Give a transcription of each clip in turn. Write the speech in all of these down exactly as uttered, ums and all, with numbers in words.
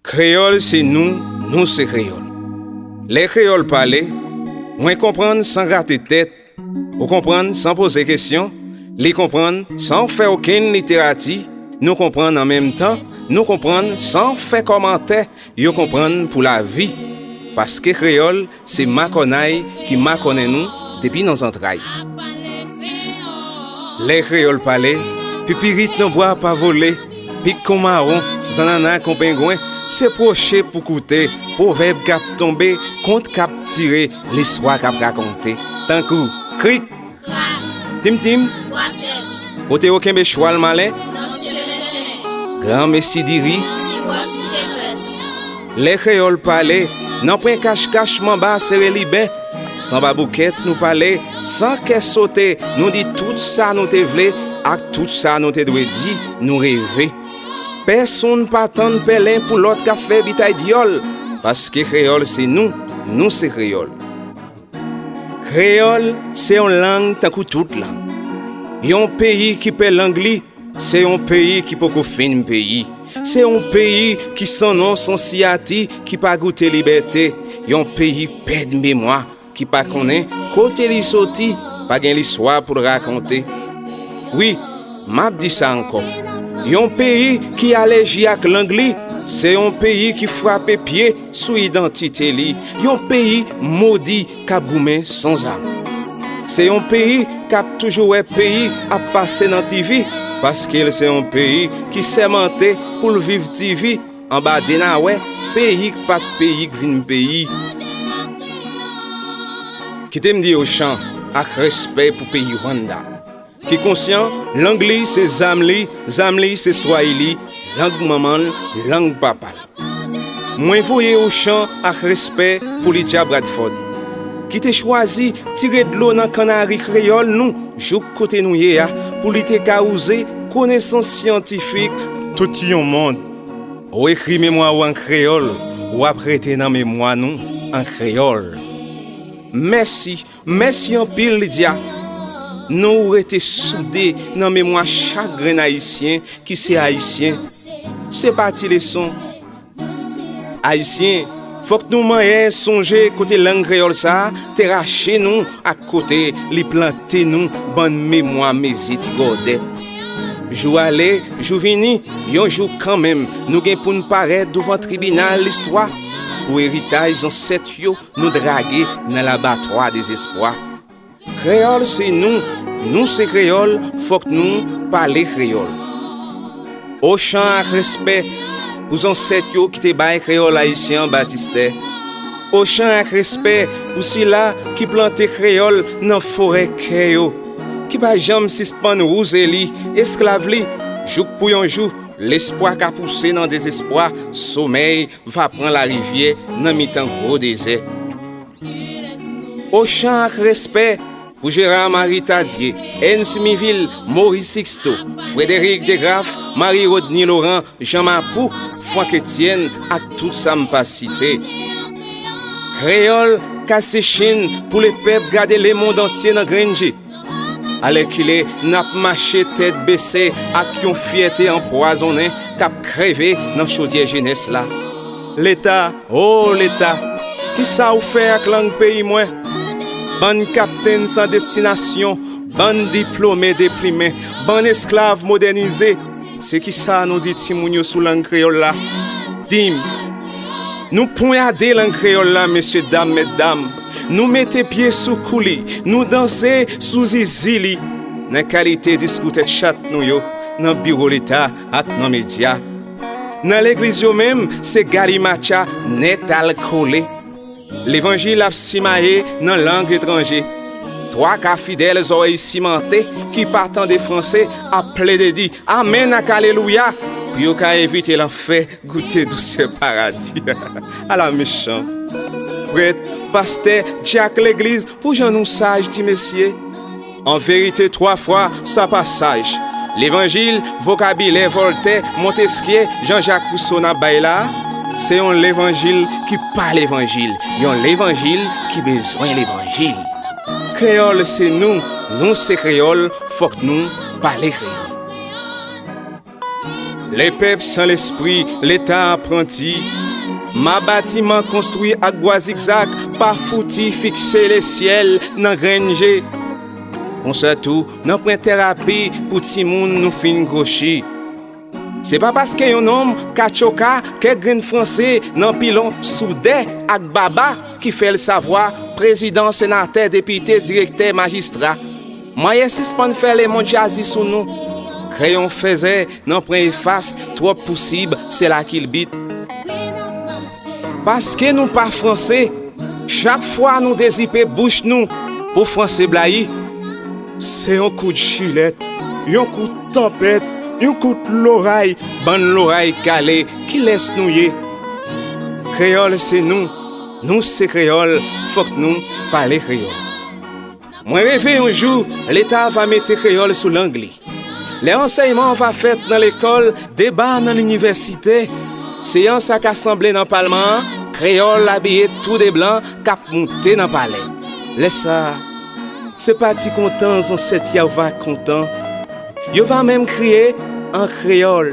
Kreyòl se nou, nou se kreyòl. Lè kreyòl pale, mwen konprann san grate tèt, ou konprann san poze kesyon, li konprann san fè okenn literati, nou konprann an menm tan, nou konprann san fè kòmantè, yo konprann pou lavi. Paske kreyòl se makònay ki makònnen nou depi nan zantray. Lè kreyòl pale, pipirit nan bwa pa vole, pik kon mawon, zannanna kon pengwen, se pwoche pou koute, pwovèb k ap tonbe, kont k ap tire, listwa k ap rakonte. Tankou krik, timtim, kote yo kenbe chwal malen, granmesi diri. Lè kreyòl pale, nanpwen kachkach manba sere liben. San baboukèt nou pale, san kè sote, nou di tout sa nou te vle ak tout sa nou te dwe di, nou reve. Pèsonn pa tann pèlen pou lòt k ap fè bitay dyòl, paske kreyòl se nou, nou se kreyòl. Kreyòl se yon lang tankou tout lang. Yon peyi ki pè lang li, se yon peyi ki poko fin peyi. Se yon peyi ki san non, san siyati, ki pa goute libète. Yon peyi pèd memwa, ki pa konnen kote li soti, pa gen listwa pou l rakonte. Wi, m ap di sa ankò. Yon peyi ki alèji ak lang li, se yon peyi ki frape pye sou idantite li. Yon peyi modi k ap goumen san zam. Se yon peyi k ap toujou wè peyi ap pase nan tivi, paske l se yon peyi ki sèmante pou l viv tivi anba denawè, peyi k pa t peyi k vin peyi. Kite m di Ochan ak respè pou peyi Rwanda, ki konsyan lang li se zam li, zam li se Swahili, lang manman l, lang papa l. Mwen voye Ochan ak respè pou Lydia Bradford, ki te chwazi tire dlo nan kannari kreyòl nou jouk kote nou ye a, pou li te ka wouze konesans syantifik tout yon mond. Ou ekri memwa ou an kreyòl, w ap rete nan memwa nou an kreyòl. Mèsi, mèsi anpil, Lydia. Non ou rete soude nan memwa chak grenn Ayisyen ki se Ayisyen. Se pa ti leson. Ayisyen, fòk nou manyen sonje kote lang kreyòl sa a te rache nou ak kote li plante nou bann memwa mezi ti gòdèt. Jou ale, jou vini, yon jou kanmenm, nou gen pou n parèt douvan tribinal listwa pou eritaj zansèt yo nou drage nan labatwa dezespwa. Kreyòl se nou, nou se kreyòl, fòk nou pale kreyòl. Ochan ak respè pou zansèt yo ki te bay kreyòl ayisyen an batistè. Ochan ak respè pou sila ki plante kreyòl nan forè kè yo, ki pa janm sispann wouze li, esklav li, jouk pou yon jou, lespwa ka pouse nan dezespwa, somèy va pran larivyè nan mitan gwo dezè. Ochan ak respè pou Gérard Marie Tardieu, Ernst Miville, Maurice Sixto, Frédéric Desgraff, Marie Rodny Laurent, Jean Mapou, Franck Etienne ak tout sa m pa site. Kreyòl kase chenn pou lepèp gade lemonn antye nan grenn je. Alèkile, n ap mache tèt bese ak yon fyète anpwazonnen k ap kreve nan chodyè jenès la. Leta, o Leta, kisa ou fè ak lang peyi mwen? Bann kaptenn san destinasyon, bann diplome deplimen, bann esklav modènize, se kisa nou di timoun yo sou lang kreyòl la? Di m, nou ponyade lang kreyòl la, mesye dam, mèt dam. Nou mete pye sou kou li, nou danse sou zizi li. Nan kalite diskou tèt chat nou yo, nan biwo Leta ak nan medya. Nan legliz yo menm, se galimatcha nèt al kole. Levanjil ap simaye nan lang etranje. Twa ka fidèl zòrèy simante ki pa tande franse ap plede di amèn ak alelouya pou yo ka evite lanfè, goute dousè paradi. Ala mechan! Prèt, pastè, dyak legliz, pou jan nou saj, ti mesye. An verite, twa fwa, sa pa saj. Levanjil, vokabilè Vòltè, Monteskye, Jan Jak Wouso n ap bay la, se yon levanjil ki pa levanjil, yon levanjil ki bezwen levanjil. Kreyòl se nou, nou se kreyòl, fòk nou pale kreyòl. Lepèp san lespri, leta apranti. Ma batiman konstwi ak bwa zigzag, pa fouti fikse lesyèl nan grenn je. Konsa tou, nanpwen terapi pou timoun nou fin gwochi. Se pa paske yon nonm katchoka kèk grenn franse nan pilon soudè ak baba ki fè l savwa prezidan, senatè, depite, direktè, majistra. Mwaye sispann fè lemonn jazi sou nou. Kreyon fèzè nanpwen efas, twòp pousib, se la kilbit. Paske nou pa franse, chak fwa nou dezipe bouch nou pou franse blayi, se yon kout jilèt, yon kout tanpèt, yon kout loray, bann loray kale, kilès nou ye? Kreyòl se nou, nou se kreyòl, fòk nou pale kreyòl. Mwen reve yon jou, leta va mete kreyòl sou lang li. Lè ansèyman va fèt nan lekòl, deba nan linivèsite, seyans ak asanble nan palman an, kreyòl abiye tou de blan k ap moute nan palè. Lè sa a, se pa ti kontan zansèt yo va kontan. Yo va menm kriye an kreyòl.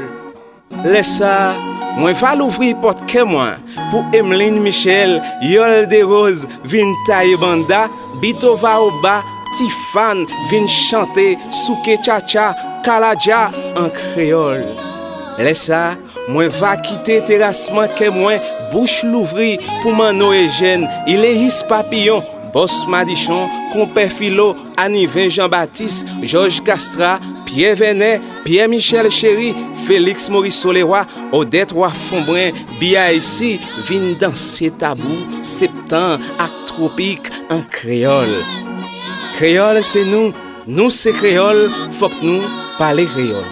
Lè sa a, mwen va louvri pòt kè mwen pou Emeline Michel, Yòl de Rose vin taye banda, Bitova Oba, Tifan vin chante souke tchatcha, kaladja an kreyòl. Lè sa a, mwen va kite terasman kè mwen bouch louvri pou Manno Ejèn, Ileyis Papiyon, Bòs Madichon, Konpè Filo, Aniven Jan Batis, Jòj Kastra, Pyè Vènè, Pyè Michèl Cheri, Feliks Moris Solewa, Odèt Wa Fonbren, B I C vin danse tabou, septan ak twopik an kreyòl. Kreyòl se nou, nou se kreyòl, fòk nou pale kreyòl.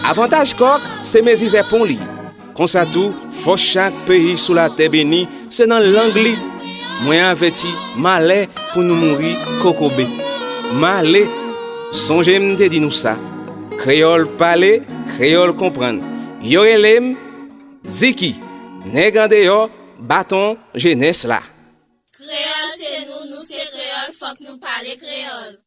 Avantaj kòk se mezi zèpon li. Konsa tou, fòs chak peyi sou latè beni se nan lang li. Mwen avèti, malè pou nou mouri kokobe. Malè, sonje m te di nou sa. Kreyòl pale, kreyòl konprann. Yo rele m Ziki, nèg andeyò, baton jenès la. Kreyòl se nou, nou se kreyòl, fòk nou pale kreyòl.